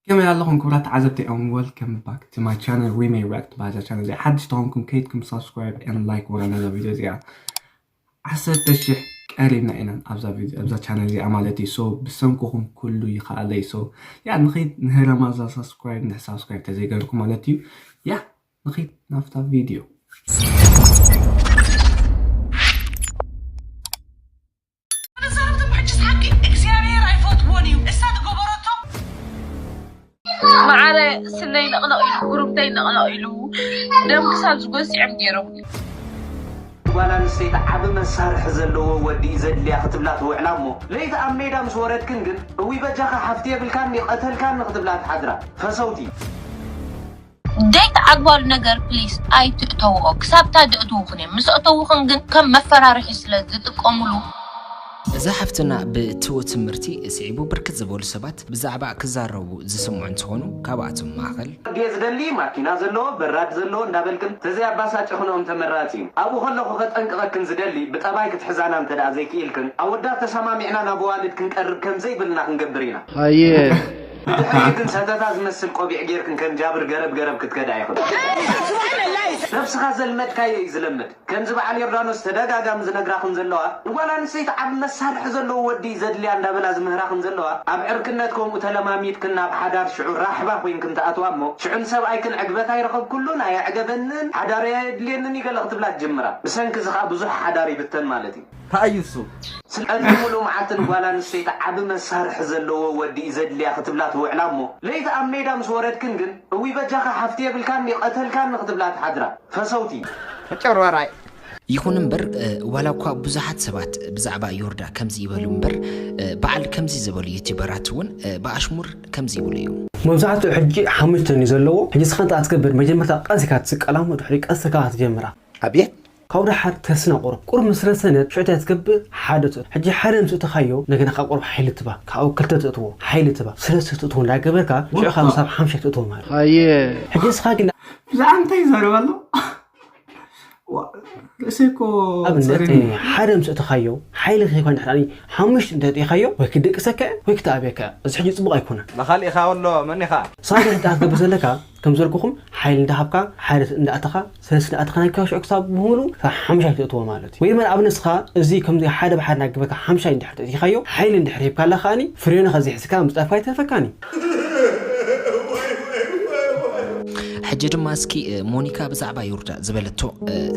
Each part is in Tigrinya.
ከመይ ኣለኹም ክቡራት ተዓዘብቲ and welcome back to my channel Remay React። ባዛ ቻነል እዚኣ ሓድሽ ተኾንኩም ከይድኩም subscribe and like ወላ ነዛ ቪድዮ እዚኣ ዓሰርተ ሺሕ ቀሪብና ኢና ኣብዛ ቪድዮ ኣብዛ ቻነል እዚኣ ማለት እዩ። So ብሰንኩኹም ኩሉ ይኸኣለይ። So ያ ንኸይድ ንህረማ እዛ subscribe እንድሕር subscribe ተዘይገርኩም ማለት እዩ። ያ ንኸይድ ናብታ ቪድዮ። ተዛረብትም ሕጅስ ሓቂ እግዚኣብሔር ኣይፈትዎን እዩ እሳ ዝገበረቶ መዓረ ስነይ ነቕነቕ ኢሉ ጉሩብተይ ነቕነቕ ኢሉ ደም ክሳብ ዝጎስዕም ገይሮም ጓል ኣንስተይቲ ዓቢ መሳርሒ ዘለዎ ወዲ እዩ ዘድልያ ክትብላ ትውዕላ እሞ ለይቲ ኣብ ሜዳ ምስ ወረድክን ግን እዊ በጃኻ ሓፍቲ የብልካን ቀተልካን ክትብላ ትሓድራ ፈሰውቲ ዘይተዓግባሉ ነገር ፕሊስ ኣይትእተውኦ ክሳብታ ደእትውኽን እዮም ምስ ኣእተውኽን ግን ከም መፈራርሒ ስለ ዝጥቀሙሉ እዛ ሓፍትና ብእትዎ ትምህርቲ ስዒቡ ብርክት ዝበሉ ሰባት ብዛዕባ ክዛረቡ ዝስምዑ እንትኾኑ ካብኣቶም ማእኸል ድየ ዝደሊ ማኪና ዘለዎ በራድ ዘለዎ እንዳበልክን ተዘይ ኣባሳጭኽንኦም ተመራፂ እዩ ኣብኡ ከለኹ ከጠንቅቐክን ዝደሊ ብጠባይ ክትሕዛና እንተ ደኣ ዘይክኢልክን ኣወዳት ተሰማሚዕና ናብ ኣዋልድ ክንቀርብ ከም ዘይብልና ክንገብር ኢና ሃየ ድሕሪኡ ግን ሰተታ ዝመስል ቆቢዕ ጌርክን ከም ጃብር ገረብ ገረብ ክትከዳ ኢኹን። ነብስኻ ዘልመድካዮ እዩ ዝለምድ። ከምዚ በዓል ዮርዳኖስ ተደጋጋሚ ዝነግራኽን ዘለዋ ንጓል ኣንስተይቲ ዓቢ መሳርሒ ዘለዎ ወዲ እዩ ዘድልያ እንዳበላ ዝምህራኽን ዘለዋ ኣብ ዕርክነት ከምኡ ተለማሚድክን ናብ ሓዳር ሽዑ ራሕባ ኮይንክን ትኣትዋ እሞ ሽዑ ንሰብኣይክን ዕግበት ኣይረኸብኩሉን ኣየዕገበንን ሓዳረይ ኣየድልየንን እዩ ገለ ክትብላ ትጅምራ። ብሰንኪ እዚ ኸኣ ብዙሕ ሓዳር ይብተን ማለት እዩ። እንታይ እዩ እሱ? ስለዚ ሙሉእ መዓልቲ ንጓል ኣንስተይቲ ዓቢ መሳርሒ ዘለዎ ወዲ እዩ ዘድልያ ክትብላ ትውዕላ እሞ ለይቲ ኣብ ሜዳ ምስ ወረድክን ግን እውይ በጃኻ ሓፍቲ የብልካን ድዩ ቀተልካኒ ክትብላ ትሓድራ። ፈሰውቲ። መጨረራይ። ይኹን እምበር ዋላ እኳ ብዙሓት ሰባት ብዛዕባ ዮርዳ ከምዚ ይበሉ እምበር በዓል ከምዚ ዝበሉ ዩቲበራት እውን ብኣሽሙር ከምዚ ይብሉ እዮም። መብዛሕትኡ ሕጂ ሓሙሽተ እዩ ዘለዎ። ሕጂ ስኻ እንታይ ክትገብር መጀመርታ ቀስ ኢልካ ትስቀላ እሞ ድሕሪ ቀስ ኢልካ ክትጀምራ። ኣብየት ካብኡ ደሓር ተስና ቁሩብ ቁሩብ ምስ ረሰነት ሽዑ እንታይ ትገብር ሓደ ትእትዎ። ሕጂ ሓደ ምስ እተኻዮ እንደገና ካብ ቁሩብ ሓይሊ ትባ ካብኡ ክልተ ትእትዎ ሓይሊ ትባ ሰለስተ ትእትዎ እንዳገበርካ ሽዑ ካብ ምሳብ ሓምሻይ ትእትዎ ማለት እዩ። ኣየ ሕጂ እስኻ ግን ብዛዕባ እንታይ ይዛረብ ኣሎ? ርእሰይ እኮ ኣብነት ጸሪኒ ሓደ ምስ እተኻዮ ሓይሊ ከይኮን ድሕሪ ሓሙሽተ እንተእቲኻዮ ወይ ክድቅሰካ ወይ ክተኣብየካ እዚ ሕጂ ጽቡቕ ኣይኮነን። ንኻልእ ኢኻ ወሎ መን ኢኻ? ሳዕሪ እንታይ ክትገብር ዘለካ ከም ዘልኩኹም ሓይሊ እንዳሃብካ ሓደ እንዳእተኻ ሰለስተ እንዳእተኻ ናይ ክሻዕ ክሳብ ብሙሉ ክሳብ ሓምሻይ ትእትዎ ማለት እዩ። ወይ ድማ ንኣብነት ንስኻ እዚ ከምዚ ሓደ ብሓደ እናገበርካ ሓምሻይ እንድሕር ተእቲኻዮ ሓይሊ እንድሕር ሂብካላ ከኣኒ ፍሬኑ ከዚ ሒዝካ ምፅዳፍካ ኣይተርፈካን እዩ። ሕጂ ድማ እስኪ ሞኒካ ብዛዕባ ዮርዳ ዝበለቶ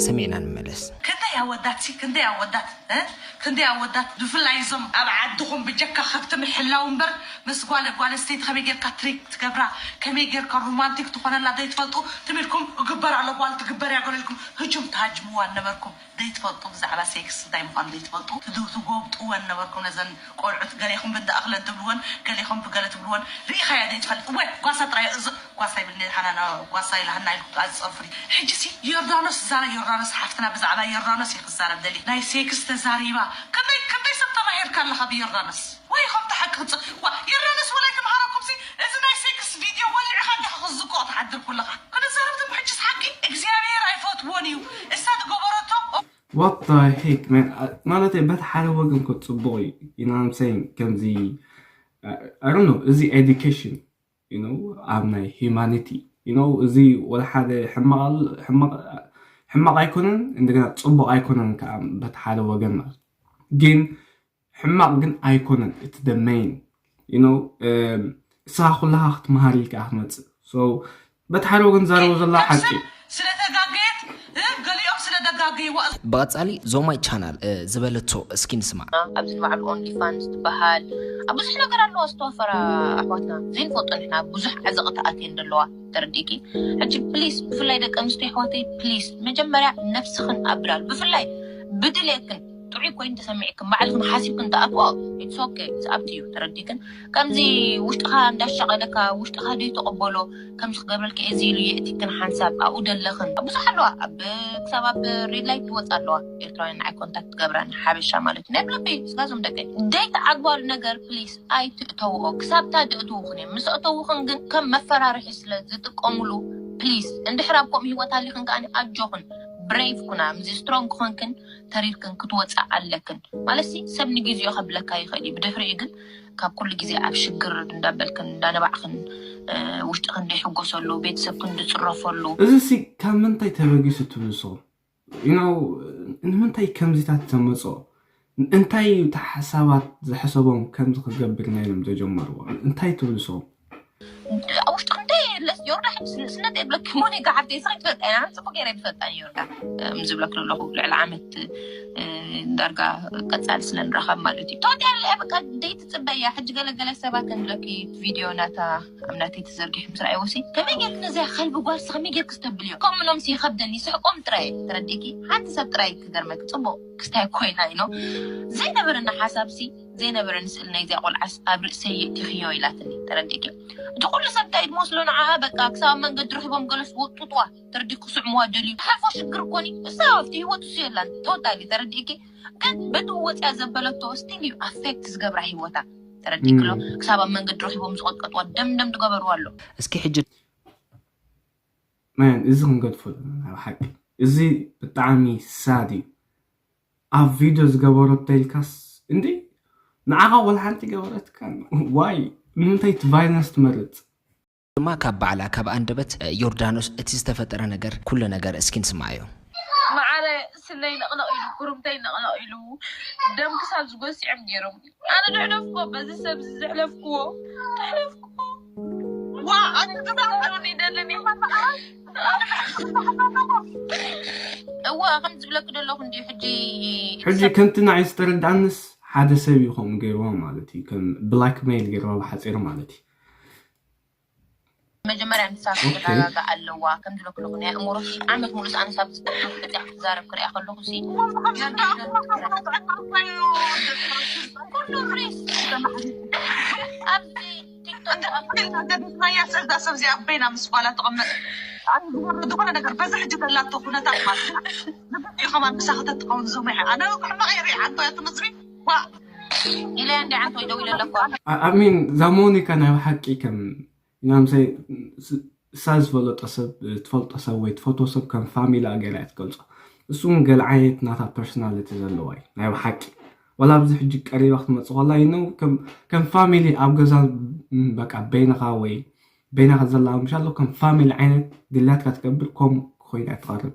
ሰሚዕና ንመለስ። ክንደይ ኣወዳት ሲ ክንደይ ኣወዳት እ ክንደይ ኣወዳት ብፍላይ እዞም ኣብ ዓድኹም ብጀካ ከብቲ ምሕላው እምበር ምስ ጓል ጓል ኣንስተይቲ ከመይ ጌርካ ትሪክ ትገብራ ከመይ ጌርካ ሮማንቲክ ትኾነላ ዘይትፈልጡ ትም ኢልኩም እግበር ኣሎ ጓል ትግበር እያ ገለ ኢልኩም ህጁም ትሃጅምዋ ነበርኩም ዘይትፈልጡ ብዛዕባ ሴክስ እንታይ ምዃኑ ዘይትፈልጡ ትዱ- ትጎብጥወን ነበርኩም ነዘን ቆልዑት ገሌኹም ብእንዳ እኽለን ትብልወን ገሌኹም ብገለ ትብልወን ርኢኻያ ዘይትፈልጥ እወ ጓሳ ጥራይ እዚ ጓሳ ይብል ሓናና ጓሳ ኢላሃና ኢልኩም ኣዝፀርፍሪ ሕጂ ሲ ዮርዳኖስ ዛረ ዮርዳኖስ ሓፍትና ብዛዕባ ዮርዳኖስ እዩ ክዛረብ ደሊ ናይ ሴክስ ተዛሪባ ከመይ ከመይ ሰብ ተማሂርካ ኣለኻ ብዮርዳኖስ ወይ ኸም ተሓቅጽ ዋ ዮርዳኖስ ወላይ ተምሃረኩም ሲ እዚ ናይ ሴክስ ቪድዮ ወሊዕኻ እንዲኻ ክዝቆ ትሓድር ኩለኻ ክንዛረብ ትም ሕጂ ሓቂ እግዚኣብሔር ኣይፈትዎን እዩ እሳ ዝገበረቶ What the heck man ማለት በቲ ሓደ ወገን ኮ ጽቡቕ እዩ you know what I'm saying ከምዚ I don't know እዚ education you know ኣብ ናይ humanity you know እዚ ወላ ሓደ ሕማቕ ሕማቕ ኣይኮነን እንደገና ጽቡቕ ኣይኮነን ከዓ በቲ ሓደ ወገን ማለት ግን ሕማቕ ግን ኣይኮነን እቲ the main you know እሳ ኩላኻ ክትመሃር ኢልካ ክትመጽእ so በቲ ሓደ ወገን ዛረቦ ዘላ ሓቂ ስለተጋገየት ገሊኦም ስለተጋገይዋ ብቐጻሊ ዞማይ ቻናል ዝበለቶ እስኪ ንስማዕ ኣብዚ ንባዕሉ ኦንሊ ፋንስ ዝበሃል ኣብ ብዙሕ ነገር ኣለዋ ዝተዋፈራ ኣሕዋትና ዘይንፈልጦ ንሕና ብዙሕ ዓዘቕቲ ኣትየን ዘለዋ ተረዲእኪ ሕጂ ፕሊስ ብፍላይ ደቂ ኣንስትዮ ኣሕዋተይ ፕሊስ መጀመርያ ነብስኽን ኣብላሉ ብፍላይ ብድልየክን ጥዑይ ኮይኑ ተሰሚዕክን ባዕልክን ሓሲብክን ትኣትዋ it's okay it's up to you ተረዲክን ከምዚ ውሽጥኻ እንዳሻቐለካ ውሽጥኻ ደይተቐበሎ ከምዚ ክገብረልኪ እዚ ኢሉ የእቲክን ሓንሳብ ኣብኡ ደለኽን ብዙሕ ኣለዋ ኣብ ክሳብ ኣብ ሬድ ላይት ትወፅ ኣለዋ ኤርትራውያን ንዓይ ኮንታክት ትገብረን ሓበሻ ማለት እዩ ናይ ብልቢ ስጋዞም ደቀይ ደይተዓግባሉ ነገር ፕሊስ ኣይትእተውኦ ክሳብታ ደእትውኽን እዮም ምስ ኣእተውኽን ግን ከም መፈራርሒ ስለ ዝጥቀሙሉ ፕሊስ እንድሕር ኣብ ከምኡ ህይወት ኣሊኽን ከኣ ኣጆኽን ብሬቭ ኩና ምዚ ስትሮንግ ኮንክን ተሪርክን ክትወፅእ ኣለክን ማለትሲ ሰብ ንግዜኡ ከብለካ ይኽእል እዩ ብድሕሪኡ ግን ካብ ኩሉ ግዜ ኣብ ሽግር እንዳበልክን እንዳነባዕክን ውሽጥክን ዘይሕጎሰሉ፣ ቤተሰብክን ዝፅረፈሉ። እዚ ሲ ካብ ምንታይ ተበጊሱ ትብሉ ንስኹም? ንምንታይ ከምዚታት ተመፅኦ? እንታይ እዩ እቲ ሓሳባት ዝሐሰቦም ከምዚ ክገብር ናይ ኢሎም ዘጀመርዎ? እንታይ ትብሉ ንስኹም? ኣብ ውሽጥክ እንታይ የለስ ዮርዳ ሕጂ ስነት የብለክ ሞኒካ ሓፍተይ ስኻ ትፈልጣ ኢና ጽቡቅ ገይረ ትፈልጣ ዮርዳ ዝብለክ ዘለኹ ልዕሊ ዓመት ዳርጋ ቀጻሊ ስለ ንራኸብ ማለት እዩ። ቶታል በቃ ደይ ትጽበያ ሕጂ ገለገለ ሰባት ንብለኪ ቪድዮ ናታ ኣብ ናተይ ተዘርጊሑ ምስ ረኣይዎ ሲ ከመይ ጌርክ ነዚያ ከልቢ ጓል ሲ ከመይ ጌርክ ዝተብልዮ ከምኖም ሲ ይኸብደኒ ስሕቆም ጥራይ ተረዲእኪ ሓንቲ ሰብ ጥራይ ክገርመኪ ጽቡቅ ክስታይ ኮይና ኢኖ ዘይነበረና ሓሳብ ሲ ዘይነበረ ንስእል ናይዚኣ ቆልዓስ ኣብ ርእሰይ የእቲኽዮ ኢላትኒ ተረዲእኪ እቲ ኩሉ ሰብ እንታይ ድመስሎ ንዓኣ በቃ ክሳብ መንገዲ ረኺቦም ገለስ ወጡጥዋ ተረዲእኪ ክስዕምዋ ደልዩ ሓፎ ሽግር ኮኒ እሳ ኣብቲ ህይወት እሱ የላን ቶታሊ ተረዲእኪ ግን በቲ ወፅያ ዘበለቶ ስቲል እዩ ኣፌክት ዝገብራ ህይወታ ተረዲእኪ ኣሎ ክሳብ ኣብ መንገዲ ረኺቦም ዝቐጥቀጥዋ ደምደም ዝገበርዋ ኣሎ እስኪ ሕጂ ማን እዚ ክንገድፎ ናብ ሓቂ እዚ ብጣዕሚ ሳድ እዩ ኣብ ቪድዮ ዝገበረቶ ኢልካስ እንዲ ንዓኻ ወላ ሓንቲ ገበረትካ ዋይ ንምንታይ እቲ ቫይለንስ ትመርፅ ድማ ካብ ባዕላ ካብ ኣንደበት ዮርዳኖስ እቲ ዝተፈጠረ ነገር ኩሉ ነገር እስኪ ንስማዓዮ። መዓረ ስለይ ነቕነቕ ኢሉ ኩርምተይ ነቕነቕ ኢሉ ደም ክሳብ ዝጎስዖም ገይሮም ኣነ ድሕደፍኮ በዚ ሰብ ዝሕለፍክዎ ተሕለፍክዎ ዋ ኣነ ክዛረብ ይደልን እዩ እዋ ከም ዝብለክ ዘለኹ እንዲዩ ሕጂ ሕጂ ከምቲ ንዓይ ዝተረዳእንስ ሓደ ሰብ እዩ ከምኡ ገይርዋ ማለት እዩ ከም ብላክሜይል ገይርዋ ብሓፂሩ ማለት እዩ መጀመርያ ንሳ ክትረጋጋ ኣለዋ ከም ዝብለክ ዘለኹ ናይ ኣእምሮ ዓመት ሙሉስ ኣነ ሳብ ዝጠፍእ ክትዛረብ ክሪኣ ከለኹ ሲ ኣብዚ ገዲፍናያ ስእዛ ሰብ እዚኣ በይና ምስ ጓላ ትቕመጥ ኣነ ዝወርድ ዝኾነ ነገር በዚ ሕጂ ዘላቶ ኩነታት ማለት እዩ ከማን ምሳኸ ተትኸውን ዝሙያ ኣነ ክሕመቕ የርኢ ዓንቶ እያ ትምዝሪ ዋ ኢለ እንዲ ዓንቶ ይደው ኢለ ኣለኳ ኣሚን ዛሞኒካ ናይ ብሓቂ ከም ናምሰይ እሳ ዝፈለጦ ሰብ ትፈልጦ ሰብ ወይ ትፈትዎ ሰብ ከም ፋሚሊ ገይራ እያ ትገልፆ እሱ እውን ገለ ዓይነት ናታ ፐርሶናሊቲ ዘለዋ እዩ ናይ ብሓቂ ዋላ ኣብዚ ሕጂ ቀሪባ ክትመፅእ ከላ ይነው ከም ፋሚሊ ኣብ ገዛ በቃ በይንኻ ወይ በይንኻ ዘላ ምሻሎ ከም ፋሚሊ ዓይነት ድላትካ ትገብር ከም ኮይና ትቐርብ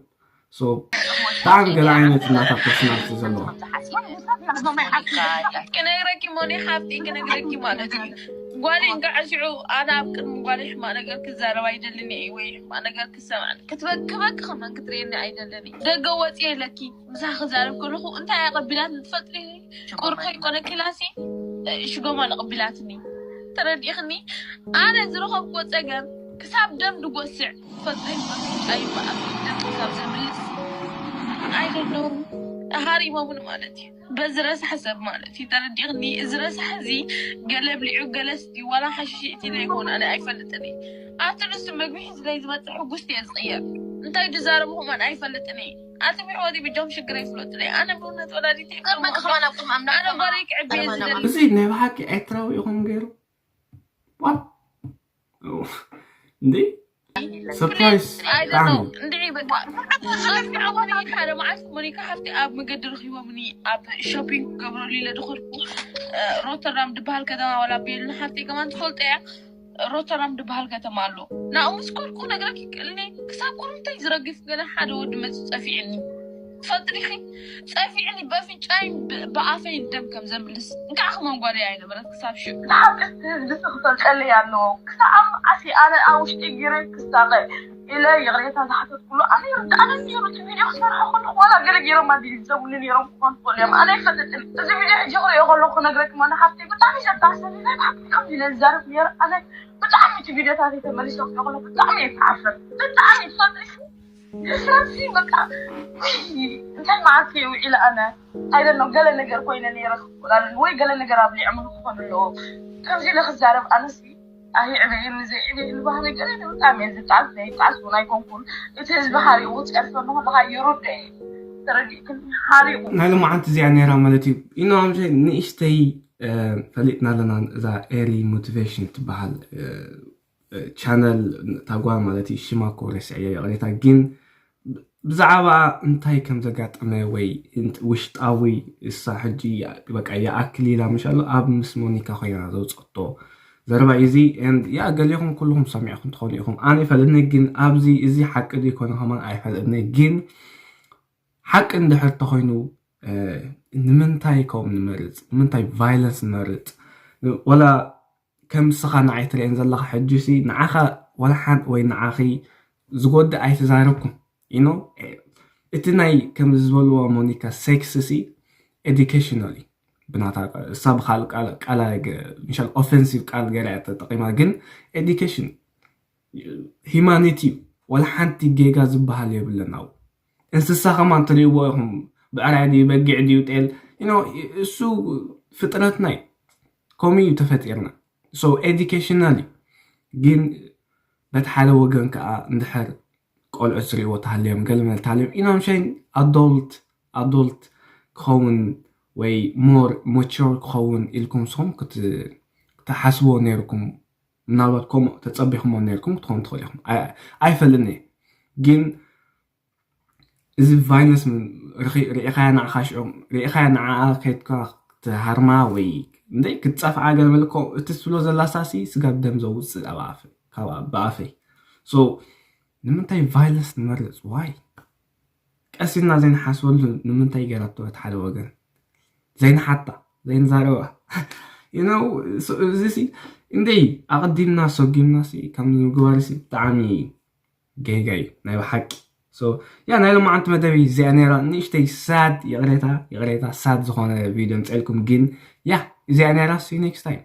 ብጣዕሚ ገለ ዓይነት ናታ ፐርሶናሊቲ ዘለዋ ክነግረኪ ሞኒ ሓፍቲ ክነግረኪ ማለት እዩ ጓል እንካዕ ሽዑ ኣነ ኣብ ቅድሚ ጓል ሕማቅ ነገር ክዛረብ ኣይደልን እየ ወይ ሕማቅ ነገር ክሰማዕ ክትበክበክ ከመን ክትርእየኒ ኣይደልን ደገ ወፂ የለኪ ምሳ ክዛረብ ከለኹ እንታይ ኣቐቢላት ንትፈልጥኒ ቁርኸ ይኮነ ኪላሲ ሽጎማ ንቕቢላትኒ ተረዲእኽኒ ኣነ ዝረኸብክዎ ፀገም ክሳብ ደም ድጎስዕ ፈጥሪ ይበኣል ደም ክሳብ ዘምልስ ኣይደለውም ሃሪሞምን ማለት እዩ በዚ ረሳሕ ሰብ ማለት እዩ ተረዲእኽኒ እዚ ረሳሕ እዚ ገለ ብሊዑ ገለ ስቲ ዋላ ሓሽሽ እቲ ዘይኮን ኣነ ኣይፈልጥን እዩ ኣብቲ ንሱ መግቢ ሒዝለይ ዝመፅእ ሕጉስቲ እየ ዝቕየር እንታይ ድዛረቡ ከማን ኣይፈልጥን እዩ ኣቲ ብሕወቲ ብጆም ሽግር ኣይፍለጥን እዩ ኣነ ብእውነት ወላዲት ከመን ክማን ኣብ ቅድሚ ኣምላኽ ኣነ ጓለይ ክዕብየ ዝደሊ እዚ ናይ ብሓቂ ኤርትራዊ ይኹን ገይሩ ዋት እንዴ ሰርፕራይዝ I don't know እንድዒ በቃ ኣስሚዖ ኾነ ሓደ መዓልቲ ሞኒካ ሓፍቲ ኣብ መገዲ ረኺቦምኒ ኣብ ሾፒንግ ክገብረሉ ኢለ ድኸድኩ ሮተርዳም ድበሃል ከተማ ዋላ ቤልና ሓፍቲ ከማን ትፈልጦ እያ ሮተርዳም ድበሃል ከተማ ኣሎ ናብኡ ምስ ከድኩ ነግረኪ ክእልኒ ክሳብ ኩርምተይ ዝረግፍ ገለ ሓደ ወዲ መፂኡ ፀፊዕኒ ትፈልጢ ዲኺ ፀፊዕኒ በፍንጫይን ብኣፈይን ደም ከም ዘምልስ እንካዕ ክመን ጓለይ ኣይነበረት ክሳብ ሽዑ ንሓቂ ህዝቢ ክፈልጠለይ ኣለዎ ክሳብ ኣሲ ኣነ ኣብ ውሽጢ ጊረ ክሳቐ ኢለ ይቕሬታ ዝሓተትኩሉ ኣነ ይርድኣነ ነይሩ እቲ ቪድዮ ክሰርሖ ከለኩ ዋላ ገለ ገይሮም ኣዲሊት ዘብሉ ነይሮም ክኾን ትኽእሉ እዮም ኣነ ይፈልጥን እዚ ቪድዮ ሕጂ ክሪኦ ከለኩ ክነግረኪ መነ ሓፍተይ ብጣዕሚ ዘተሓሰቢ ናይ ብሓቂ ከምዚ ኢለ ዝዛረብ ነይረ ኣነ ብጣዕሚ እቲ ቪድዮታት ተመሊሰ ክሪኦ ከለኩ ብጣዕሚ እየ ዝሓፍር ብጣዕሚ ትፈልጥሲ ድፍረትሲ በቃ እንታይ መዓልቲ እየ ውዒለ ኣነ I don't know ገለ ነገር ኮይነ ነይረ ክኽእል ኣለኒ ወይ ገለ ነገር ኣብሊዖም ክኾኑ ኣለዎ ከምዚ ኢለ ክዛረብ ኣነሲ ኣይዕበየኒ ዘይዕበየኒ ባህሪ ገለ ብጣዕሚ እየ ዝጣዕስ ዘይጣዕስ እውን ኣይኮንኩን እቲ ህዝቢ ሓሪቑ ክፀርፈኒ ከለካ ይሩደ እዩ ተረዲእክኒ ሓሪቑ ናይ ሎማዓንቲ እዚኣ ነይራ ማለት እዩ ኢኖ ኣምሸ ንእሽተይ ፈሊጥና ኣለና እዛ ኤሪ ሞቲቬሽን ትበሃል ቻነል እታ ጓል ማለት እዩ ሽማ እኮ ረስዐዮ ይቕሬታ ግን ብዛዕባ እንታይ ከም ዘጋጠመ ወይ ውሽጣዊ እሳ ሕጂ በቃ ይኣክል ኢላ ምሻሎ ኣብ ምስ ሞኒካ ኮይና ዘውፀቶ ዘረባ እዚ። ያ ገሊኹም ኩልኹም ሰሚዕኩም ትኾኑ ኢኹም፣ ኣነ ይፈልጥኒ ግን ኣብዚ እዚ ሓቂ ዶ ይኮነ ከማን ኣይፈልጥኒ ግን ሓቂ እንድሕር ተኮይኑ ንምንታይ ከምኡ ንመርፅ? ንምንታይ ቫይለንስ ንመርፅ? ወላ ከም ስኻ ንዓይ ትርእየን ዘለኻ ሕጂ ሲ ንዓኻ ወላ ሓንቲ ወይ ንዓኺ ዝጎድእ ኣይተዛረብኩም ኢኖ። እቲ ናይ ከም ዝበልዎ ሞኒካ ሴክስ ሲ ኤዱኬሽናል እዩ ብናታ እሳ ብካል ቃላ ምሻል ኦፌንሲቭ ቃል ገይራ እያ ተጠቂማ ግን ኤዱኬሽን ሂማኒቲ እዩ። ወላ ሓንቲ ጌጋ ዝበሃል የብለና። እንስሳ ከማን ትርእይዎ ኢኹም፣ ብዕራይ ድዩ በጊዕ ድዩ ጤል እሱ ፍጥረትና እዩ። ከምኡ እዩ ተፈጢርና። So ኤዱኬሽናል እዩ ግን በቲ ሓደ ወገን ከዓ እንድሕር ቆልዑ ዝርእይዎ ተሃልዮም ገለ መለ ተሃልዮም ኢኖም ሸይን ኣዶልት ኣዶልት ክኸውን ወይ ሞር ማቹር ክኸውን ኢልኩም ንስኹም ክትሓስብዎ ነይርኩም። ምናልባት ከምኡ ተፀቢኹሞ ነይርኩም ክትኾኑ ትኽእሉ ኢኹም። ኣይፈልጥን እየ ግን እዚ ቫይለንስ ርኢኻያ ንዓኻ ሽዑ ርኢኻያ ንዓኣ ከይድካ ክትሃርማ ወይ እንደ ክትፀፍዓ ገለ መለ እቲ ትብሎ ዘላ ሳሲ ስጋብ ደም ዘውፅእ ብኣፈይ። ንምንታይ ቫይለንስ ንመርፅ ዋይ ቀሲልና ዘይንሓስበሉ ንምንታይ ገይራቶ እቲ ሓደ ወገን ዘይንሓታ ዘይንዛረባ እዚ እንደይ ኣቐዲምና ሰጊምና ካብ ምግባር ብጣዕሚ ጌጋ እዩ ናይ ብሓቂ። ያ ናይ ሎማዓንቲ መደብ እዚኣ ነራ ንእሽተይ ሳድ ይቕሬታ ይቕሬታ ሳድ ዝኾነ ቪድዮ ምፅልኩም ግን ያ እዚኣ ነራ ሲ ኔክስት ታይም